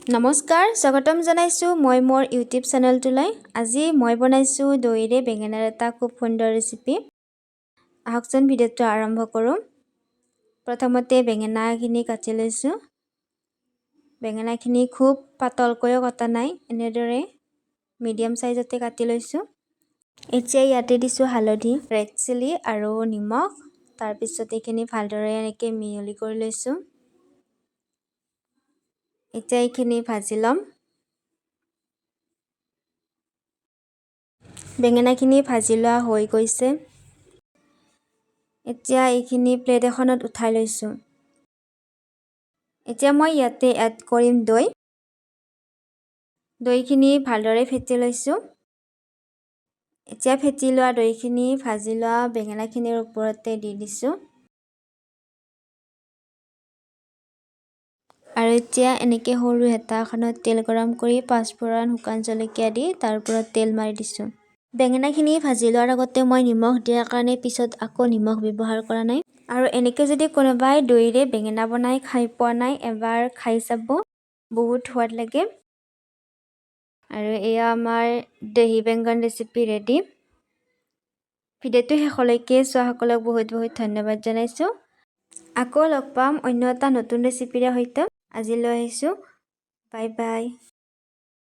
নমস্কাৰ, স্বাগতম জনাইছোঁ মই মোৰ ইউটিউব চেনেলটোলৈ। আজি মই বনাইছোঁ দৈৰে বেঙেনাৰ এটা খুব সুন্দৰ ৰেচিপি। আহকচোন, ভিডিঅ'টো আৰম্ভ কৰোঁ। প্ৰথমতে বেঙেনাখিনি কাটি লৈছোঁ। বেঙেনাখিনি খুব পাতলকৈও কটা নাই, এনেদৰে মিডিয়াম চাইজতে কাটি লৈছোঁ। এতিয়া ইয়াতে দিছোঁ হালধি, ৰেড চিলি আৰু নিমখ। তাৰপিছত এইখিনি ভালদৰে এনেকৈ মিহলি কৰি লৈছোঁ। এতিয়া এইখিনি ভাজি ল'ম। বেঙেনাখিনি ভাজি লোৱা হৈ গৈছে। এতিয়া এইখিনি প্লেট এখনত উঠাই লৈছোঁ। এতিয়া মই ইয়াতে এড কৰিম দৈ। দৈখিনি ভালদৰে ফেটি লৈছোঁ। এতিয়া ফেটি লোৱা দৈখিনি ভাজি লোৱা বেঙেনাখিনিৰ ওপৰতে দি দিছোঁ। আৰু এতিয়া এনেকৈ সৰু হেতা এখনত তেল গৰম কৰি পাঁচফোৰণ, শুকান জলকীয়া দি তাৰ ওপৰত তেল মাৰি দিছোঁ। বেঙেনাখিনি ভাজি লোৱাৰ আগতে মই নিমখ দিয়াৰ কাৰণে পিছত আকৌ নিমখ ব্যৱহাৰ কৰা নাই। আৰু এনেকৈ যদি কোনোবাই দৈৰে বেঙেনা বনাই খাই পোৱা নাই, এবাৰ খাই চাব, বহুত সোৱাদ লাগে। আৰু এয়া আমাৰ দহি বেংগন ৰেচিপি ৰেডি। ভিডিঅ'টো শেষলৈকে চোৱাসকলক বহুত বহুত ধন্যবাদ জনাইছোঁ। আকৌ লগ পাম অন্য এটা নতুন ৰেচিপিৰে সৈতে। আজিলৈ আহিছোঁ, বাই বাই।